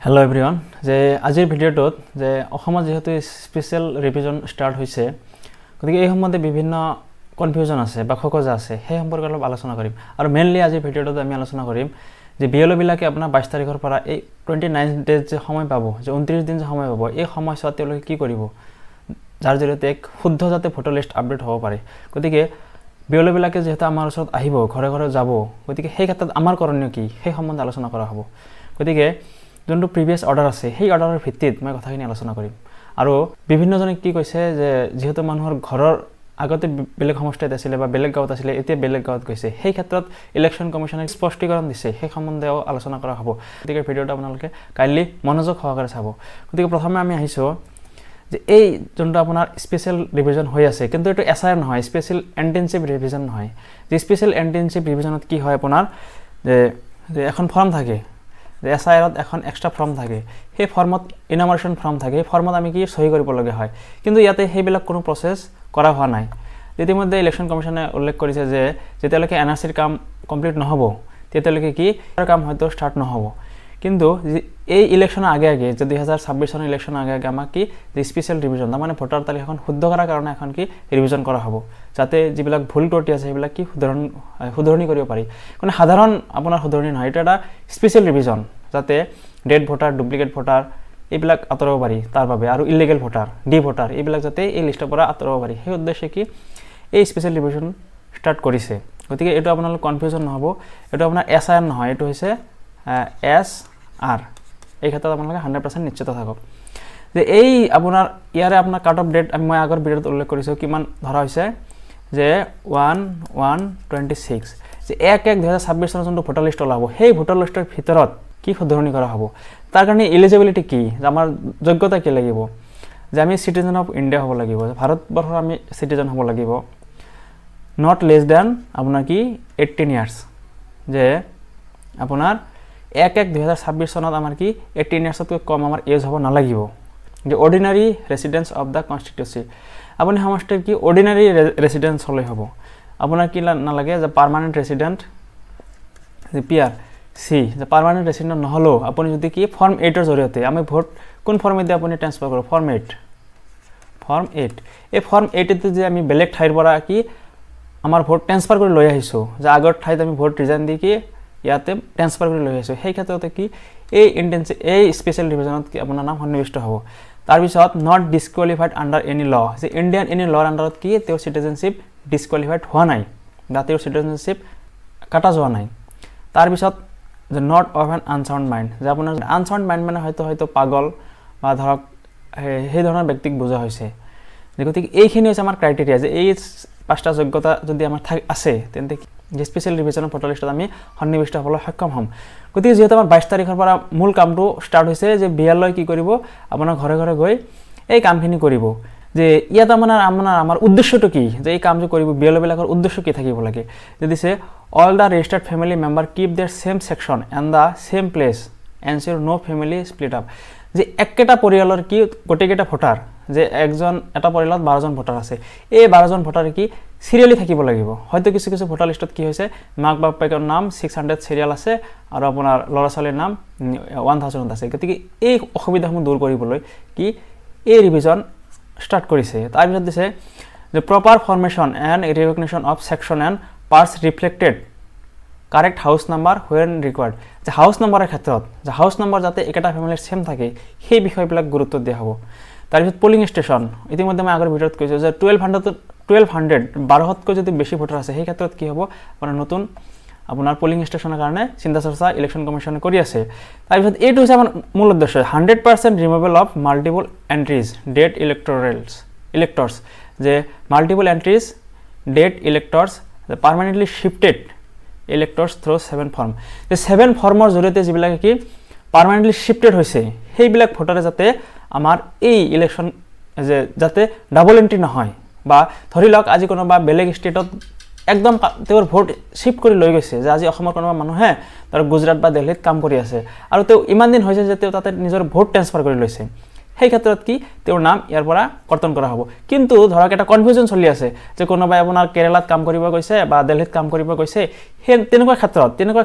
Hello' everyone, যে আজিৰ ভিডিঅ'টোত যে অসমত যিহেতু স্পেচিয়েল ৰিভিজন ষ্টাৰ্ট হৈছে, গতিকে এই সম্বন্ধে বিভিন্ন কনফিউজন আছে বা খকজা আছে, সেই সম্পৰ্কে অলপ আলোচনা কৰিম। আৰু মেইনলি আজিৰ ভিডিঅ'টোত আমি আলোচনা কৰিম যে বি এল অ'বিলাকে আপোনাৰ 22 তাৰিখৰ পৰা এই 29 ডেজ যে সময় পাব, যে 29 দিন যে সময় পাব, এই সময়ছোৱাত তেওঁলোকে কি কৰিব, যাৰ জৰিয়তে এক শুদ্ধ যাতে ভোটাৰ লিষ্ট আপডেট হ'ব পাৰে। গতিকে বি এল অ'বিলাকে যিহেতু আমাৰ ওচৰত আহিব, ঘৰে ঘৰে যাব, গতিকে সেই ক্ষেত্ৰত আমাৰ কৰণীয় কি সেই সম্বন্ধে আলোচনা কৰা হ'ব। গতিকে যোনটো প্ৰিভিয়াছ অৰ্ডাৰ আছে, সেই অৰ্ডাৰৰ ভিত্তিত মই কথাখিনি আলোচনা কৰিম। আৰু বিভিন্নজনে কি কৈছে যে যিহেতু মানুহৰ ঘৰৰ আগতে বেলেগ সমষ্টিত আছিলে বা বেলেগ গাঁৱত আছিলে, এতিয়া বেলেগ গাঁৱত গৈছে, সেই ক্ষেত্ৰত ইলেকশ্যন কমিশ্যনে স্পষ্টীকৰণ দিছে, সেই সম্বন্ধেও আলোচনা কৰা হ'ব। গতিকে ভিডিঅ'টো আপোনালোকে কাইলৈ মনোযোগ সহকাৰে চাব। গতিকে প্ৰথমে আমি আহিছোঁ যে এই যোনটো আপোনাৰ স্পেচিয়েল ৰিভিজন হৈ আছে, কিন্তু এইটো এছ I R নহয়, স্পেচিয়েল ইণ্টেনচিভ ৰিভিজন নহয়। যে স্পেচিয়েল ইণ্টেনচিভ ৰিভিজনত কি হয় আপোনাৰ, যে এখন ফৰ্ম থাকে, যে এছ I আৰত এখন এক্সট্ৰা ফৰ্ম থাকে, সেই ফৰ্মত ইনমাৰেশ্যন ফৰ্ম থাকে, সেই ফৰ্মত আমি কি চহী কৰিবলগীয়া হয়। কিন্তু ইয়াতে সেইবিলাক কোনো প্ৰচেছ কৰা হোৱা নাই। ইতিমধ্যে ইলেকশ্যন কমিশ্যনে উল্লেখ কৰিছে যে যেতিয়ালৈকে এন আৰ চিৰ কাম কমপ্লিট নহ'ব, তেতিয়ালৈকে কি কাম হয়তো ষ্টাৰ্ট নহ'ব। কিন্তু এই ইলেকশ্যনৰ আগে আগে, যে 2026 চনৰ ইলেকশ্যনৰ আগে আগে আমাক কি যে স্পেচিয়েল ৰিভিজন, তাৰমানে ভোটাৰ তালিকাখন শুদ্ধ কৰাৰ কাৰণে এখন কি ৰিভিজন কৰা হ'ব, যাতে যিবিলাক ভুল ত্ৰুটি আছে সেইবিলাক কি শুধৰণি কৰিব পাৰি। মানে সাধাৰণ আপোনাৰ শুধৰণি নহয়, এইটো এটা স্পেচিয়েল ৰিভিজন, যাতে ডেড ভোটাৰ, ডুপ্লিকেট ভোটাৰ এইবিলাক আঁতৰাব পাৰি তাৰ বাবে, আৰু ইলিগেল ভোটাৰ, ডি ভোটাৰ এইবিলাক যাতে এই লিষ্টৰ পৰা আঁতৰাব পাৰি, সেই উদ্দেশ্যে কি এই স্পেচিয়েল ৰিভিজন ষ্টাৰ্ট কৰিছে। গতিকে এইটো আপোনালোক কনফিউজন নহ'ব, এইটো আপোনাৰ এছ I R নহয়, এইটো হৈছে এছ আৰ। এই ক্ষেত্ৰত আপোনালোকে 100% নিশ্চিত থাকক যে এই আপোনাৰ ইয়াৰে আপোনাৰ কাট অফ ডেট আমি মই আগৰ ভিডিঅ'ত উল্লেখ কৰিছোঁ কিমান ধৰা হৈছে, যে 1/1/26, যে 1/1/2026 চনৰ যোনটো ভোটাৰ লিষ্ট ওলাব, সেই ভোটাৰ লিষ্টৰ ভিতৰত কি শুধৰণি কৰা হ'ব, তাৰ কাৰণে এলিজিবিলিটি কি, যে আমাৰ যোগ্যতা কি লাগিব, যে আমি চিটিজেন অফ ইণ্ডিয়া হ'ব লাগিব, ভাৰতবৰ্ষৰ আমি চিটিজেন হ'ব লাগিব, not less than আপোনাৰ কি 18 ইয়াৰ্ছ, যে আপোনাৰ 1/1/2026 চনত আমাৰ কি 18 ইয়াৰ্ছতকৈ কম আমাৰ এজ হ'ব নালাগিব। যে ordinary residence of the constituency, আপুনি সমষ্টিৰ কি অৰ্ডিনাৰী ৰেচিডেঞ্চ হ'লেই হ'ব, আপোনাৰ কি নালাগে যে পাৰ্মানেণ্ট ৰেচিডেণ্ট, যে পি আৰ চি, যে পাৰ্মানেণ্ট ৰেচিডেণ্ট নহ'লেও আপুনি যদি কি ফৰ্ম 8ৰ জৰিয়তে আমি ভোট কোন ফৰ্মেদি আপুনি ট্ৰেন্সফাৰ কৰোঁ, ফৰ্ম 8, ফৰ্ম 8, এই ফৰ্ম 8তে যে আমি বেলেগ ঠাইৰ পৰা কি আমাৰ ভোট ট্ৰেন্সফাৰ কৰি লৈ আহিছোঁ, যে আগৰ ঠাইত আমি ভোট ৰিজাইন দি কি ইয়াতে ট্ৰেন্সফাৰ কৰি লৈ আহিছোঁ, সেই ক্ষেত্ৰতে কি এই ইণ্টেনচি এই স্পেচিয়েল ৰিভিজনত কি আপোনাৰ নাম সন্নিৱিষ্ট হ'ব। তাৰপিছত not disqualified under any law, যে ইণ্ডিয়ান এনি ল'ৰ আণ্ডাৰত কি তেওঁৰ চিটিজেনশ্বিপ ডিছকুৱালিফাইড হোৱা নাই বা তেওঁৰ চিটিজেনশ্বিপ কাটা যোৱা নাই। তাৰপিছত যে not of an unsound mind, যে আপোনাৰ আনচাউণ্ড মাইণ্ড মানে হয়তো হয়তো পাগল বা ধৰক সেই ধৰণৰ ব্যক্তিক বুজা হৈছে। গতিকে এইখিনি হৈছে আমাৰ ক্ৰাইটেৰিয়া, যে এই 5টা যোগ্যতা যদি আমাৰ আছে তেন্তে যে স্পেচিয়েল ৰিভিজনৰ ভোটাৰ লিষ্টত আমি সন্নিৱিষ্ট হ'বলৈ সক্ষম হ'ম। গতিকে যিহেতু আমাৰ 22 তাৰিখৰ পৰা মূল কামটো ষ্টাৰ্ট হৈছে, যে বি এল অ'ই কি কৰিব, আপোনাৰ ঘৰে ঘৰে গৈ এই কামখিনি কৰিব। যে ইয়াত আপোনাৰ আপোনাৰ আমাৰ উদ্দেশ্যটো কি, যে এই কামটো কৰিব বি এল অ'বিলাকৰ উদ্দেশ্য কি থাকিব লাগে, যে দিছে all the registered family member keep their same section and the same place, ensure no family split up. যে একেটা পৰিয়ালৰ কি গোটেইকেইটা ভোটাৰ, যে একজন এটা পৰিয়ালত 12জন ভোটাৰ আছে, এই 12জন ভোটাৰ কি চিৰিয়েলি থাকিব লাগিব। হয়তো কিছু কিছু ভোটাৰ লিষ্টত কি হৈছে, মাক বাপেকৰ নাম 600 চিৰিয়েল আছে আৰু আপোনাৰ ল'ৰা ছোৱালীৰ নাম 1000 আছে। গতিকে এই অসুবিধাসমূহ দূৰ কৰিবলৈ কি এই ৰিভিজন ষ্টাৰ্ট কৰিছে। তাৰপিছত দিছে যে proper formation and recognition of section and parts reflected correct house number when required, যে হাউচ নাম্বাৰৰ ক্ষেত্ৰত যে হাউচ নাম্বাৰ যাতে একেটা ফেমিলিৰ ছেম থাকে সেই বিষয়বিলাক গুৰুত্ব দিয়া হ'ব। তাৰপিছত পলিং ষ্টেচন, ইতিমধ্যে মই আগৰ ভিডিঅ'ত কৈছোঁ যে 1200 1200তকৈ যদি বেছি ভোটাৰ আছে সেই ক্ষেত্ৰত কি হ'ব, আপোনাৰ নতুন আপোনাৰ পলিং ষ্টেচনৰ কাৰণে চিন্তা চৰ্চা ইলেকশ্যন কমিশ্যনে কৰি আছে। তাৰপিছত এইটো হৈছে আমাৰ মূল উদ্দেশ্য, 100% removal of multiple entries dead electors, যে multiple entries dead electors permanently shifted electors through 7 form, যে 7 ফৰ্মৰ জৰিয়তে যিবিলাক কি পাৰ্মানেণ্টলি শ্বিফটেড হৈছে সেইবিলাক ভোটাৰে যাতে আমাৰ এই ইলেকশ্যন যে যাতে ডাবল এণ্ট্ৰি নহয়, বা ধৰি লওক আজি কোনোবা বেলেগ ষ্টেটত একদম তেওঁৰ ভোট শ্বিফ্ট কৰি লৈ গৈছে, যে আজি অসমৰ কোনোবা মানুহে ধৰক গুজৰাট বা দিল্লীত কাম কৰি আছে আৰু তেওঁ ইমান দিন হৈছে যে তেওঁ তাতে নিজৰ ভোট ট্ৰেন্সফাৰ কৰি লৈছে, সেই ক্ষেত্ৰত কি তেওঁৰ নাম ইয়াৰ পৰা কৰ্তন কৰা হ'ব। কিন্তু ধৰক এটা কনফিউজন চলি আছে যে কোনোবাই আপোনাৰ কেৰেলাত কাম কৰিব গৈছে বা দিল্লীত কাম কৰিব গৈছে, সেই তেনেকুৱা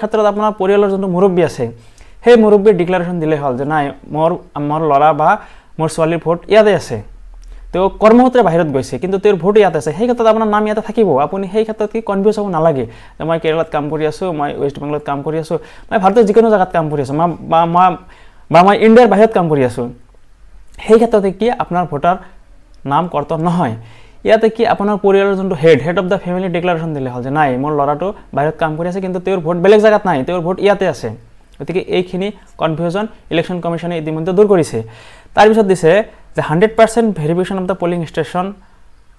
ক্ষেত্ৰত আপোনাৰ পৰিয়ালৰ যোনটো মুৰব্বী আছে সেই মুৰব্বীৰ ডিক্লাৰেশ্যন দিলেই হ'ল যে নাই, মোৰ মোৰ ল'ৰা বা মোৰ ছোৱালীৰ ভোট ইয়াতে আছে, তেওঁ কৰ্মসূত্ৰে বাহিৰত গৈছে কিন্তু তেওঁৰ ভোট ইয়াত আছে, সেই ক্ষেত্ৰত আপোনাৰ নাম ইয়াতে থাকিব। আপুনি সেই ক্ষেত্ৰত কি কনফিউজ হ'ব নালাগে যে মই কেৰেলাত কাম কৰি আছোঁ, মই ৱেষ্ট বেংগলত কাম কৰি আছোঁ, মই ভাৰতৰ যিকোনো জেগাত কাম কৰি আছোঁ, বা মই ইণ্ডিয়াৰ বাহিৰত কাম কৰি আছোঁ, সেই ক্ষেত্ৰতে কি আপোনাৰ ভোটাৰ নাম কৰ্তন নহয়। ইয়াতে কি আপোনাৰ পৰিয়ালৰ যোনটো head of the family declaration দিলে হ'ল যে নাই, মোৰ ল'ৰাটো বাহিৰত কাম কৰি আছে কিন্তু তেওঁৰ ভোট বেলেগ জেগাত নাই, তেওঁৰ ভোট ইয়াতে আছে। গতিকে এইখিনি কনফিউজন ইলেকশ্যন কমিশ্যনে ইতিমধ্যে দূৰ কৰিছে। তাৰপিছত দিছে যে 100% verification of the polling station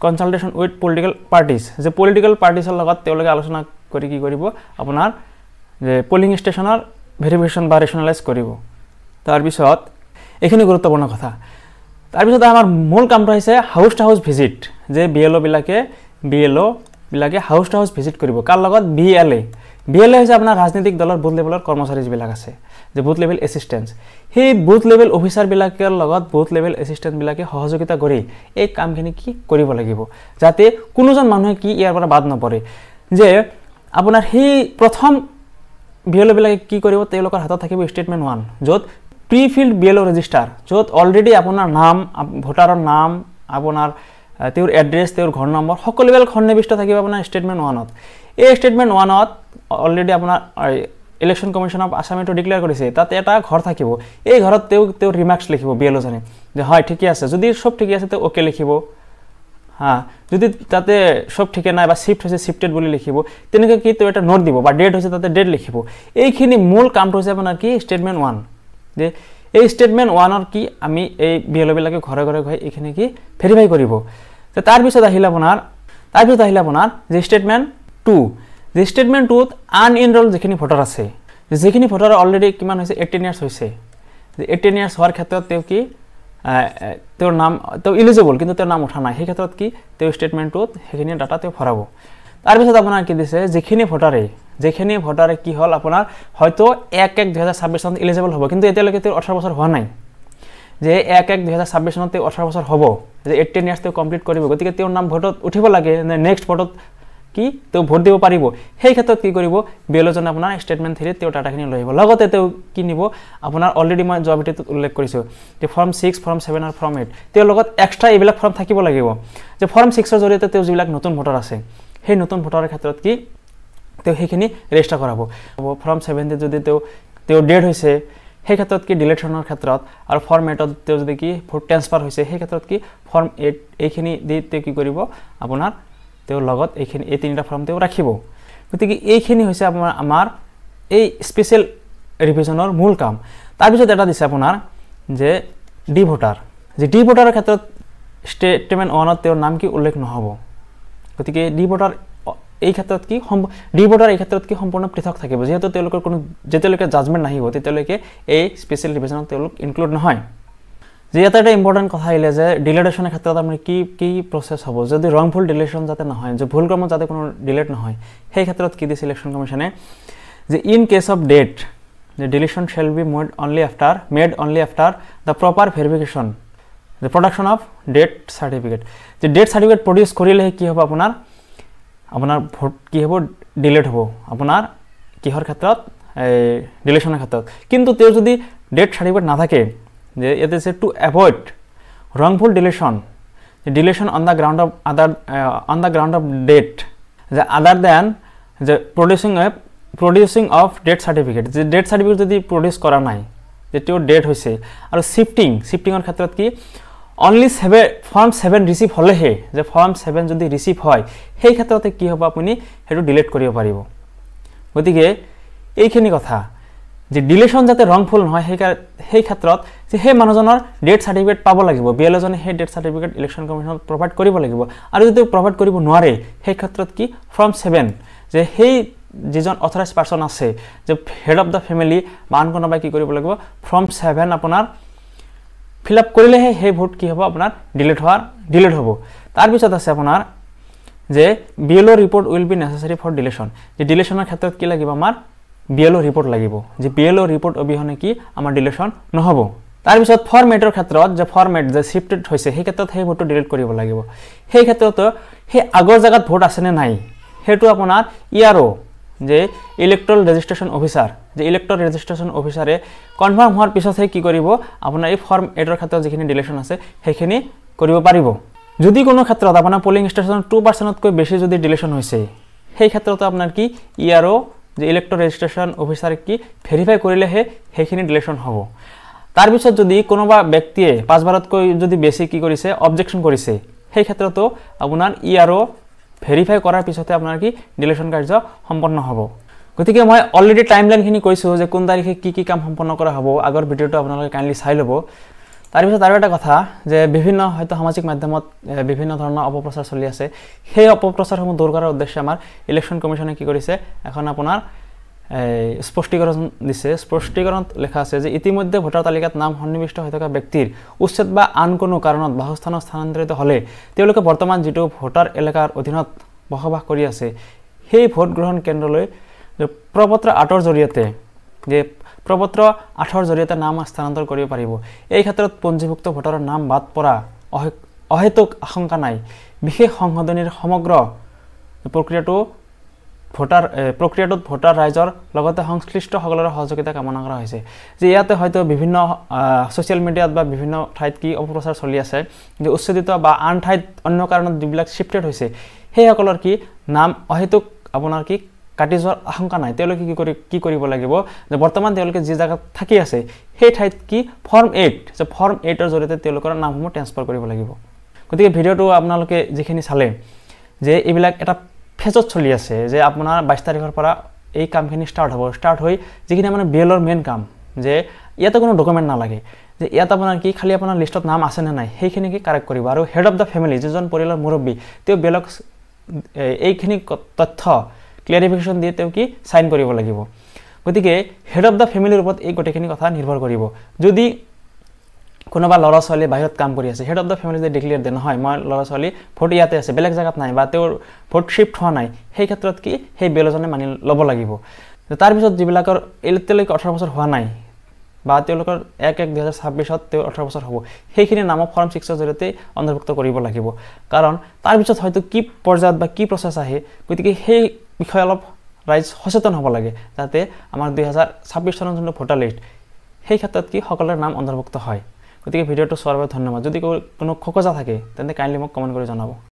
consultation with political parties, যে পলিটিকেল পাৰ্টিছৰ লগত তেওঁলোকে আলোচনা কৰি কি কৰিব আপোনাৰ যে পলিং ষ্টেচনৰ ভেৰিফিকেশ্যন বা ৰেচনেলাইজ কৰিব। তাৰপিছত এইখিনি গুৰুত্বপূৰ্ণ কথা। তাৰপিছত আমাৰ মূল কামটো হৈছে হাউচ টু হাউচ ভিজিট, যে বি এল অ'বিলাকে হাউচ টু হাউচ ভিজিট কৰিব। কাৰ লগত? B L A. B L A হৈছে আপোনাৰ ৰাজনৈতিক দলৰ বুথ লেভেলৰ কৰ্মচাৰী যিবিলাক আছে, যে বুথ লেভেল এছিষ্টেণ্ট, সেই বুথ লেভেল অফিচাৰবিলাকৰ লগত বুথ লেভেল এছিষ্টেণ্টবিলাকে সহযোগিতা কৰি এই কামখিনি কি কৰিব লাগিব, যাতে কোনোজন মানুহে কি ইয়াৰ পৰা বাদ নপৰে। যে আপোনাৰ সেই প্ৰথম বি এল অ'বিলাকে কি কৰিব, তেওঁলোকৰ হাতত থাকিব ষ্টেটমেণ্ট 1, য'ত pre filled B L O register, য'ত অলৰেডি আপোনাৰ নাম, ভোটাৰৰ নাম, আপোনাৰ তেওঁৰ এড্ৰেছ, তেওঁৰ ঘৰ নম্বৰ সকলোবিলাক সন্নিৱিষ্ট থাকিব আপোনাৰ ষ্টেটমেণ্ট 1ত। এই ষ্টেটমেণ্ট 1ত অলৰেডি আপোনাৰ ইলেকশ্যন কমিশ্যন অফ আছামেটো ডিক্লেয়াৰ কৰিছে, তাতে এটা ঘৰ থাকিব, এই ঘৰত তেওঁ ৰিমাৰ্কছ লিখিব বি এল অ'জনে যে হয় ঠিকে আছে, যদি চব ঠিকে আছে তেওঁ অ'কে লিখিব, হা, যদি তাতে চব ঠিকে নাই বা শ্বিফ্ট হৈছে শ্বিফটেড বুলি লিখিব, তেনেকৈ কি তেওঁ এটা নোট দিব বা ডেট হৈছে তাতে ডেট লিখিব। এইখিনি মূল কামটো হৈছে আপোনাৰ কি ষ্টেটমেণ্ট 1, যে এই ষ্টেটমেণ্ট 1ৰ কি আমি এই বি এল অ'বিলাকে ঘৰে ঘৰে গৈ এইখিনি কি ভেৰিফাই কৰিব। তাৰপিছত আহিলে আপোনাৰ যে ষ্টেটমেণ্ট 2, যে ষ্টেটমেণ্ট 2ত আনএনৰোল যিখিনি ভোটাৰ আছে, যিখিনি ভোটাৰ অলৰেডি কিমান হৈছে 18 ইয়াৰ্ছ হৈছে, যে 18 ইয়াৰ্ছ হোৱাৰ ক্ষেত্ৰত তেওঁ কি তেওঁৰ নাম তেওঁ ইলিজিবল কিন্তু তেওঁৰ নাম উঠা নাই, সেই ক্ষেত্ৰত কি তেওঁ ষ্টেটমেণ্ট 2ত সেইখিনি ডাটা তেওঁ ভৰাব। তাৰপিছত আপোনাৰ কি দিছে, যিখিনি ভোটাৰে কি হ'ল আপোনাৰ হয়তো 1/1/2026 চনত ইলিজিবল হ'ব কিন্তু এতিয়ালৈকে তেওঁৰ 18 বছৰ হোৱা নাই, যে 1/1/2026 চনত তেওঁ 18 বছৰ হ'ব, যে 18 ইয়াৰ্ছ তেওঁ কমপ্লিট কৰিব, গতিকে তেওঁৰ নাম ভোটত উঠিব লাগে, নেক্সট ভোটত কি তেওঁ ভোট দিব পাৰিব। সেই ক্ষেত্ৰত কি কৰিব বি এল অ'জনে আপোনাৰ ষ্টেটমেণ্ট 3ত তেওঁ ডাটাখিনি লৈ আহিব। লগতে তেওঁ কি নিব আপোনাৰ অলৰেডি মই যোৱা ভিডিঅ'টোত উল্লেখ কৰিছোঁ যে ফৰ্ম 6, ফৰ্ম 7 আৰু ফৰ্ম 8, তেওঁৰ লগত এক্সট্ৰা এইবিলাক ফৰ্ম থাকিব লাগিব। যে ফৰ্ম 6ৰ জৰিয়তে তেওঁ যিবিলাক নতুন ভোটাৰ আছে সেই নতুন ভোটাৰৰ ক্ষেত্ৰত কি তেওঁ সেইখিনি ৰেজিষ্টাৰ কৰাব। ফৰ্ম 7 যদি তেওঁ ডেট হৈছে সেই ক্ষেত্ৰত কি ডিলেকশ্যনৰ ক্ষেত্ৰত, আৰু ফৰ্ম 8ত তেওঁ যদি কি ভোট ট্ৰেন্সফাৰ হৈছে সেই ক্ষেত্ৰত কি ফৰ্ম 8 এইখিনি দি তেওঁ কি কৰিব আপোনাৰ তেওঁৰ লগত এইখিনি এই তিনিটা ফৰ্ম তেওঁ ৰাখিব। গতিকে এইখিনি হৈছে আপোনাৰ আমাৰ এই স্পেচিয়েল ৰিভিজনৰ মূল কাম। তাৰপিছত এটা দিছে আপোনাৰ যে ডি ভোটাৰ, যে ডি ভোটাৰৰ ক্ষেত্ৰত ষ্টেটমেণ্ট 1ত তেওঁৰ নাম কি উল্লেখ নহ'ব। গতিকে ডি ভোটাৰ এই ক্ষেত্ৰত কি ডি ভোটাৰ এই ক্ষেত্ৰত কি সম্পূৰ্ণ পৃথক থাকিব, যিহেতু তেওঁলোকৰ কোনো যেতিয়ালৈকে জাজমেণ্ট নাহিব তেতিয়ালৈকে এই স্পেচিয়েল ৰিভিজনত তেওঁলোক ইনক্লুড নহয়। যে ইয়াতে এটা ইম্পৰ্টেণ্ট কথা আহিলে যে ডিলেটেশ্যনৰ ক্ষেত্ৰত আপুনি কি কি প্ৰচেছ হ'ব, যদি ৰংফুল ডিলেশ্যন যাতে নহয়, যে ভুল ক্ৰমত যাতে কোনো ডিলেট নহয়, সেই ক্ষেত্ৰত কি দিছে ইলেকশ্যন কমিশ্যনে যে ইন কেছ অফ ডেট যে deletion shall be made only after the proper verification the production of death certificate. যে ডেথ চাৰ্টিফিকেট প্ৰডিউচ কৰিলেহে কি হ'ব আপোনাৰ আপোনাৰ ভোট কি হ'ব ডিলেট হ'ব আপোনাৰ কিহৰ ক্ষেত্ৰত, এই ডিলেশ্যনৰ ক্ষেত্ৰত। কিন্তু তেওঁ যদি ডেথ চাৰ্টিফিকেট নাথাকে, যে ইয়াতে আছে to avoid wrongful deletion, deletion on the ground of other on the ground of death, যে আদাৰ দেন যে প্ৰডিউচিং অফ ডেথ চাৰ্টিফিকেট, যে ডেথ চাৰ্টিফিকেট যদি প্ৰডিউচ কৰা নাই যে তেওঁৰ ডেথ হৈছে, আৰু শ্বিফটিঙৰ ক্ষেত্ৰত কি অনলি ফৰ্ম 7 ৰিচিভ হ'লেহে, যে ফৰ্ম 7 যদি ৰিচিভ হয় সেই ক্ষেত্ৰতে কি হ'ব আপুনি সেইটো ডিলেট কৰিব পাৰিব। গতিকে এইখিনি কথা যে ডিলেশ্যন যাতে ৰংফুল নহয় সেই ক্ষেত্ৰত যে সেই মানুহজনৰ ডেথ চাৰ্টিফিকেট পাব লাগিব, বি এল অ'জনে সেই ডেথ চাৰ্টিফিকেট ইলেকশ্যন কমিশ্যনত প্ৰভাইড কৰিব লাগিব, আৰু যদি প্ৰভাইড কৰিব নোৱাৰে সেই ক্ষেত্ৰত কি ফৰ্ম 7 যে সেই যিজন অথৰাইজ পাৰ্চন আছে যে হেড অফ the family বা আন কোনোবাই কি কৰিব লাগিব ফৰ্ম 7 আপোনাৰ ফিল আপ কৰিলেহে সেই ভোট কি হ'ব আপোনাৰ ডিলেট হ'ব। তাৰপিছত আছে আপোনাৰ যে B L O report will be necessary for deletion, যে ডিলেশ্যনৰ ক্ষেত্ৰত কি লাগিব আমাৰ বি এল অ' ৰিপৰ্ট লাগিব, যে বি এল অ' ৰিপৰ্ট অবিহনে কি আমাৰ ডিলেশ্যন নহ'ব। তাৰপিছত ফৰ্ম 8ৰ ক্ষেত্ৰত যে ফৰ্ম 8 যে শ্বিফটেড হৈছে সেই ক্ষেত্ৰত সেই ভোটটো ডিলিট কৰিব লাগিব, সেই ক্ষেত্ৰতো সেই আগৰ জেগাত ভোট আছেনে নাই সেইটো আপোনাৰ ই আৰ অ' যে ইলেক্ট্ৰল ৰেজিষ্ট্ৰেশ্যন অফিচাৰ, যে ইলেক্ট্ৰল ৰেজিষ্ট্ৰেশ্যন অফিচাৰে কনফাৰ্ম হোৱাৰ পিছতহে কি কৰিব, আপোনাৰ এই ফৰ্ম 8ৰ ক্ষেত্ৰত যিখিনি ডিলেশ্যন আছে সেইখিনি কৰিব পাৰিব। যদি কোনো ক্ষেত্ৰত আপোনাৰ পলিং ষ্টেচনত 2%তকৈ বেছি যদি ডিলেশ্যন হৈছে, সেই ক্ষেত্ৰতো আপোনাৰ কি ই আৰ অ' যে ইলেক্ট্ৰল ৰেজিষ্ট্ৰেশ্যন অফিচাৰে কি ভেৰিফাই কৰিলেহে সেইখিনি ডিলেশ্যন হ'ব। তাৰপিছত যদি কোনোবা ব্যক্তিয়ে 5 বাৰতকৈ যদি বেছি কি কৰিছে, অবজেকশ্যন কৰিছে, সেই ক্ষেত্ৰতো আপোনাৰ ই আৰ অ' ভেৰিফাই কৰাৰ পিছতে আপোনাৰ কি ডিলেশ্যন কাৰ্য সম্পন্ন হ'ব। গতিকে মই অলৰেডি টাইম লাইনখিনি কৈছোঁ যে কোন তাৰিখে কি কি কাম সম্পন্ন কৰা হ'ব, আগৰ ভিডিঅ'টো আপোনালোকে কাইণ্ডলি চাই ল'ব। তাৰপিছত আৰু এটা কথা যে বিভিন্ন হয়তো সামাজিক মাধ্যমত বিভিন্ন ধৰণৰ অপপ্ৰচাৰ চলি আছে, সেই অপপ্ৰচাৰসমূহ দূৰ কৰাৰ উদ্দেশ্যে আমাৰ ইলেকশ্যন কমিশ্যনে কি কৰিছে, এখন আপোনাৰ স্পষ্টীকৰণ দিছে। স্পষ্টীকৰণত লেখা আছে যে ইতিমধ্যে ভোটাৰ তালিকাত নাম সন্নিৱিষ্ট হৈ থকা ব্যক্তিৰ উচ্ছেদ বা আন কোনো কাৰণত বাসস্থানত স্থানান্তৰিত হ'লে তেওঁলোকে বৰ্তমান যিটো ভোটাৰ এলেকাৰ অধীনত বসবাস কৰি আছে সেই ভোট গ্ৰহণ কেন্দ্ৰলৈ প্ৰপত্ৰ 8ৰ জৰিয়তে যে প্ৰপত্ৰ 8ৰ জৰিয়তে নাম স্থানান্তৰ কৰিব পাৰিব। এই ক্ষেত্ৰত পঞ্জীভুক্ত ভোটাৰৰ নাম বাদ পৰা অহেতুক আশংকা নাই। বিশেষ সংশোধনীৰ সমগ্ৰ প্ৰক্ৰিয়াটো প্ৰক্ৰিয়াটোত ভোটাৰ ৰাইজৰ লগতে সংশ্লিষ্টসকলৰ সহযোগিতা কামনা কৰা হৈছে। যে ইয়াতে হয়তো বিভিন্ন ছ'চিয়েল মিডিয়াত বা বিভিন্ন ঠাইত কি অপপ্ৰচাৰ চলি আছে যে উচ্ছেদিত বা আন ঠাইত অন্য কাৰণত যিবিলাক শ্বিফটেড হৈছে সেইসকলৰ কি নাম অহেতুক আপোনাৰ কি কাটি যোৱাৰ আশংকা নাই। তেওঁলোকে কি কৰিব লাগিব যে বৰ্তমান তেওঁলোকে যি জেগাত থাকি আছে সেই ঠাইত কি ফৰ্ম 8 যে ফৰ্ম 8ৰ জৰিয়তে তেওঁলোকৰ নামসমূহ ট্ৰেন্সফাৰ কৰিব লাগিব। গতিকে ভিডিঅ'টো আপোনালোকে যিখিনি চালে যে এইবিলাক এটা ফেজত চলি আছে যে আপোনাৰ 22 তাৰিখৰ পৰা এই কামখিনি ষ্টাৰ্ট হ'ব। ষ্টাৰ্ট হৈ যিখিনি মানে বি এলৰ মেইন কাম যে ইয়াতে কোনো ডকুমেণ্ট নালাগে, যে ইয়াত আপোনাৰ কি খালি আপোনাৰ লিষ্টত নাম আছেনে নাই সেইখিনি কি কাৰেক্ট কৰিব। আৰু হেড অফ the family যিজন পৰিয়ালৰ মুৰব্বী তেওঁ বেলেগ এইখিনি তথ্য ক্লিয়াৰিফিকেশ্যন দিয়ে তেওঁ কি চাইন কৰিব লাগিব। গতিকে হেড অফ the ফেমিলিৰ ওপৰত এই গোটেইখিনি কথা নিৰ্ভৰ কৰিব। যদি কোনোবা ল'ৰা ছোৱালী বাহিৰত কাম কৰি আছে, হেড অফ the family যদি ডিক্লেয়াৰ দিয়ে নহয় মই ল'ৰা ছোৱালী ভোট ইয়াতে আছে বেলেগ জেগাত নাই বা তেওঁৰ ভোট শ্বিফ্ট হোৱা নাই, সেই ক্ষেত্ৰত কি সেই বেলজনে মানি ল'ব লাগিব। তাৰপিছত যিবিলাকৰ এতিয়ালৈকে 18 বছৰ হোৱা নাই বা তেওঁলোকৰ 1/1/2026 তেওঁৰ 18 বছৰ হ'ব, সেইখিনি নামক ফৰ্ম 6ৰ জৰিয়তে অন্তৰ্ভুক্ত কৰিব লাগিব। কাৰণ তাৰপিছত হয়তো কি পৰ্যায়ত বা কি প্ৰচেছ আহে, গতিকে সেই বিষয়ে অলপ ৰাইজ সচেতন হ'ব লাগে যাতে আমাৰ 2026 চনৰ যোনটো ভোটাৰ লিষ্ট সেই ক্ষেত্ৰত কি সকলোৰে নাম অন্তৰ্ভুক্ত হয়। গতিকে ভিডিঅ'টো চোৱাৰ বাবে ধন্যবাদ। যদি কোনো খোকোজা থাকে তেন্তে কাইণ্ডলি মোক কমেণ্ট কৰি জনাব।